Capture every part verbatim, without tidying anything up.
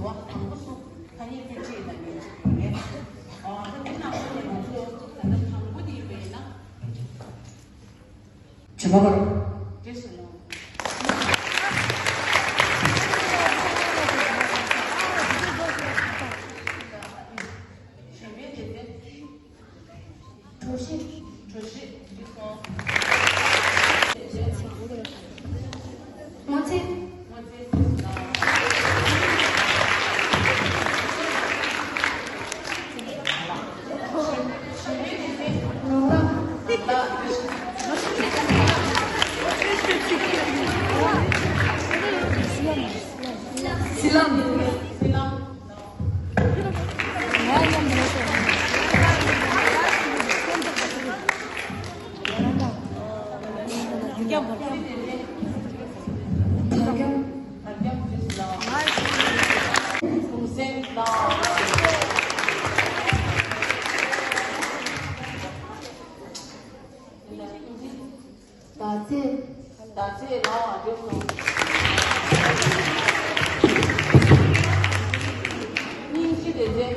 བ་དང་པོ་སུ་ཐ་སྙད་དཔེ་ཁྲིད་དང་ཉན་ཆོག་གི་རེད། ཨ་ད་དེ་ནང་ལོགས་ནས་ང་ཚོ་ད་ལྟ་དང་པོ་དེ་ཡིན་པ་ཡིན་ན། དྲི་མ་མ་རུ། བཀྲ་ཤིས་ལགས། གཞན་པའི་དེ་ཚེ། གྲོ་ཞིབ། གྲོ་ཞིབ་འགྲིག་སོང་། སྔོ་ཚལ། སྔོ་ཚལ། ལོ་ལ། སི་ལམ། སི་ལམ། ཟླ་ཚེས། ཟླ་ཚེས་ལགས་འགྲིག་སོང་། སྙིང་རྗེ་དེ་རྗེས།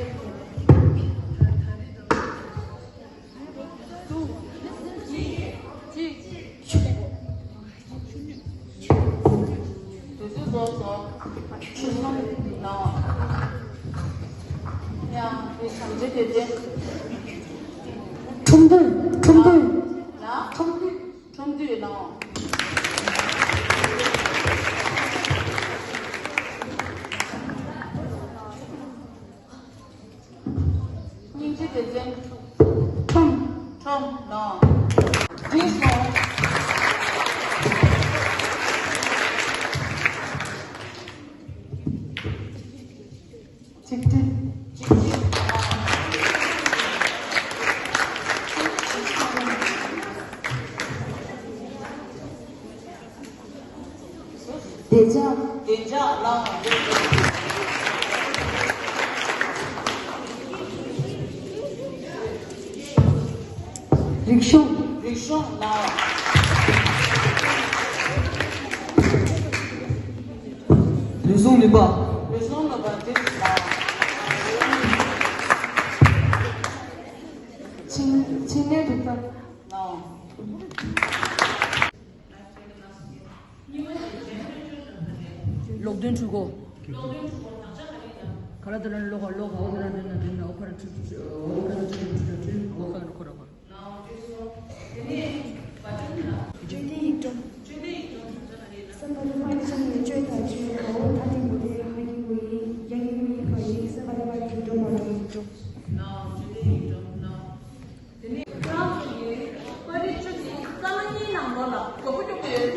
དུས་ཚོད་རྫོགས་སོང་། ཆུ་སྣུམ་ལགས། ཡང་དེ་བྱམས་བརྩེ་དེ་རྗེས། ཁྲོམ་སྡེ། ཁྲོམ་སྡེ། ལགས། ཁྲོམ་སྡེ། ཁྲོམ་སྡེ་ལགས། སྙིང་རྗེ་དེ་ཚེ། ཁྲོམ། ཁྲོམ་ལགས། འགྲིག་སོང་། གཅིག་སྒྲིལ། གཅིག་སྒྲིལ། བདེ་འཇགས། བདེ་འཇགས་ལགས། རིག་གཞུང་། རིག་གཞུང་ལགས། རེ་ཟུང་ལེན་པ། རེ་ཟུང་ལེན་པ་དེ་ལགས། ཕྱི་ཕྱི་ནས་རིག་པ། ལགས། གློག་འདོན་འཕྲུལ་འཁོར། ག་ར་དེ་ར་གློག་ག་གློག་ག་འོ་དེ་ར་འདོན་ན་འདོན་ན་འོ་ཁ་ར་འཕྲུལ་འཕྲུལ་འོ་ཁ་ར་འཕྲུལ་འཕྲུལ་འཕྲུལ་འོ་ཁ་ར་འཁོར་ར་བ། འཕྲོད་བསྟེན་ཡིག་སྒྲོམ། སེམས་པ་ལ་མ་ཆགས་ནས་བཅོས་ཐག་ཆོད་འོ་ཐ་དད་མུ་དེ་ཧ་གི་གོ་ཡིན་ཡ་གི་གོ་ཡིན་ཁ་ཡིན་སེམས་པ་ལ་མ་ཆགས་འགྲོ་མ་ར་ཡིན་འགྲོ། དེ་ནས་ཁོ་རང་ཚོ་ཡིས་པར་རིས་བཅུ་གཉིས་རྩ་ལྔ་གཉིས་ནང་ལོགས་ལ་མགྱོགས་པོ་མགྱོགས་པོ་ཡོད།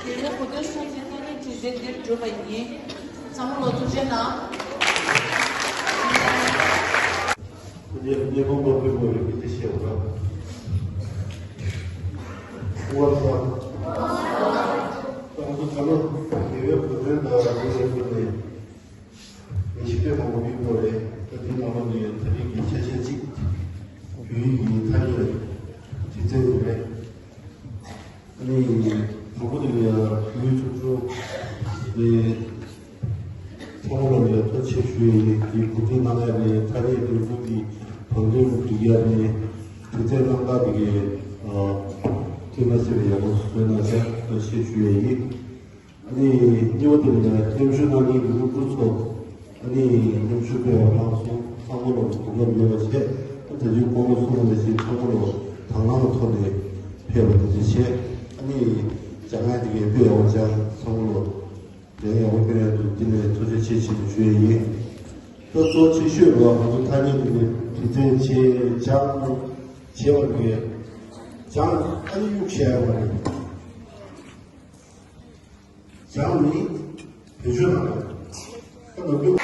དེ་ནས་གོ་ཐོས་སོང་ཚེ་ལྟ་ནས་གྲོས་ཆོད་འདིར་གྲུབ་པ་ཡིན། ཚང་མ་ལོ་ཐུགས་རྗེ་གནང་། ཁོ་ཚོའི་སྙན་ཁོང་སློབ་གྲྭའི་སྐོར་ལ་སྐད་ཆ་བཤད་པ། ཨོ་ལགས། ང་ཚོ་ད་ལོ་དགེ་བའི་གོ་སྟོན་དང་ལས་ལས་ཀྱི་ལས། ལས་གཞི་དཔེ་མང་པོ་ཡོད་པ་རེད། ད་དེའི་ནང་ལོགས་ནས་ད་རེས་ཀྱི་ཆ་ཤས་གཅིག་བོད་ཡིག་གི་ཐ་སྙད་རིག་རྩལ་དེ་རེད། ཨ་ནི་དང་པོ་དེ་ལ་ཡང་བོད་ཡིག་ཚོགས་གཙོ་ནས་ཚང་མ་ལ་ཡང་ཐུགས་རྗེ་ཆེ་ཞུ་ཡ་ཡིན། དེའི་གོ་སྒྲིག་གནང་ཡ་རེད། ཐ་སྙད་འདོན་ཚུལ་གྱི་བང་མཛོད་སྒྲིག་ཡ་རེད། དུས་ཚོད་གནང་སྟངས་དེ་གའི་ཨ་ཐུགས་མ་བརྩེ་བའི་ཡག་པོ་བཟོས་གནང་བྱས་ཐུགས་རྗེ་ཆེ་ཞུ་ཡ་ཡིན། ཨ་ནི་གཉིས་པ་དེ་ལ་མཉམ་ཞུགས་གནང་མཁན་གྱི་སློབ་ཕྲུག་ཚོ། ཨ་ནི་མཉམ་ཞུགས་སྤེལ་བ་གནང་སོང་། ཚང་མ་ལ་གོ་སྐབས་ཡོད་པ་བྱས། ཨ་ད་དུས་གོང་ལ་གསུངས་པ་ནང་བཞིན་ཚང་མ་ལ་དང་བླངས་ཐོག་ནས་ཕེབས་པ་དེ་འདྲ་བྱས། ཨ་ནི་སྦྱང་ཡ་དེ་གའི་དཔེ་ཡག་པོ་སྦྱངས། ཚང་མ་ལ་ལན་ཡག་པོ་སྐྱོན་ཡ་འདུག་དེ་ལ་ཐུགས་རྗེ་ཆེ་ཞུ་ཡ་ཡིན། ད་གཙོ་ཆེ་ཤོས་ལ་ང་ཚོ་ཐ་སྙད་དེ་ནས་དུས་ཚོད་ཆེ་སྦྱངས་བྱས་པ་རེད། སྦྱངས་ཨ་ནི་གཡུག་བྱས་པ་རེད། སྦྱངས་ནི་བེད་སྤྱོད་གནང་དགོས། ད་ནམ་རྒྱུན་